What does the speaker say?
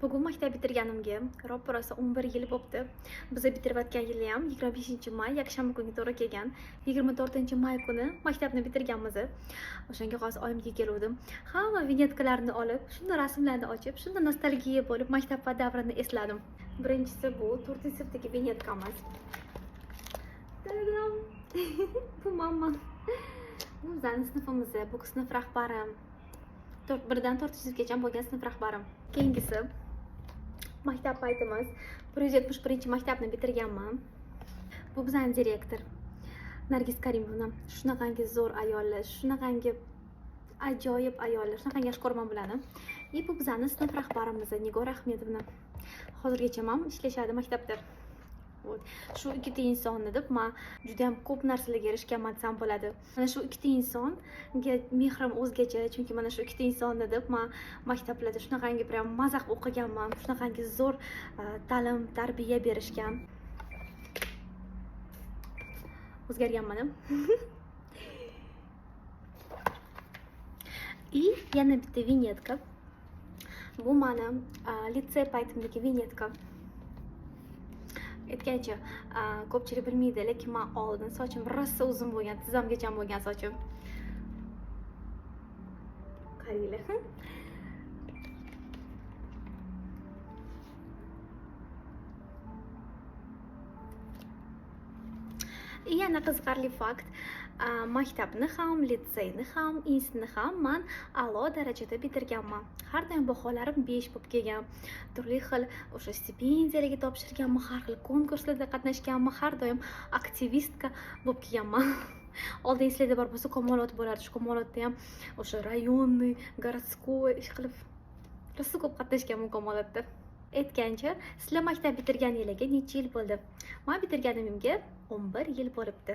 Bugun maktab bitirganimga roppa-rosa 11 yil bo'pti. Biza bitirayotgan yili ham 25-may yakshanba kuniga to'g'ri kelgan. 24-may kuni maktabni bitirganmiz. O'shanga hozir oyimga keluvdim. Hamma vinetkalarni olib, shunda rasmlarni ochib, shunda nostalgiya bo'lib maktab davrini esladim. Birinchisi bu 4-sinfdagi vinetkamiz. Tadam! Bu mamma. Bu bizning sinfimiz, bu sinf rahbarim. 1dan 4-sinfgacha bo'lgan sinf rahbarim. Keyingisi maktab paytimiz. 171-maktabni bitirganman. Bu bizning direktor Nargiz Karimovna. Shunaqangi zo'r ayollar, shunaqangi ajoyib ayollar, shunaqangi yaxshi ko'raman bularni. И bu bizning sinf rahbarimiz Nigora Ahmedovna. Hozirgacha ham ishlashadi maktabda. Вот. Shu ikkita insonni deb men juda ham ko'p narsalarga erishganman desam bo'ladi. Mana shu ikkita insonga mehrim o'zgacha, chunki mana shu ikkita insonni deb men maktablarda shunaqangi prям maza qilib o'qiganman, shunaqangi zo'r ta'lim, tarbiya berishgan. O'zgarganman. И yana bitta vinetka. Bu meni litsey paytimdagi vinetka. Aytgancha, ko'pchilik bilmaydi, lekin men oldin sochim rosa uzun bo'lgan, tizzamgacha bo'lgan sochim. Qaranglar. Yana qiziqarli fakt, maktabni ham, litseyni ham, institutni ham men a'lo darajada bitirganman. Har doim baholarim 5 bo'lib kelgan. Turli xil o'sha stipendiyalarga topshirganman, har xil konkurslarda qatnashganman, har doim aktivistka bo'lib kelganman. Oldin esinglarda bor bo'lsa, Kamolot bo'lardi. Shu Kamolotda ham o'sha rayonniy, городской ish qilib rosa ko'p qatnashganman Kamolotda. Aytgancha, sizlar maktab bitirganinglarga necha yil bo'ldi? Men bitirganimga 11 yil bo'libdi.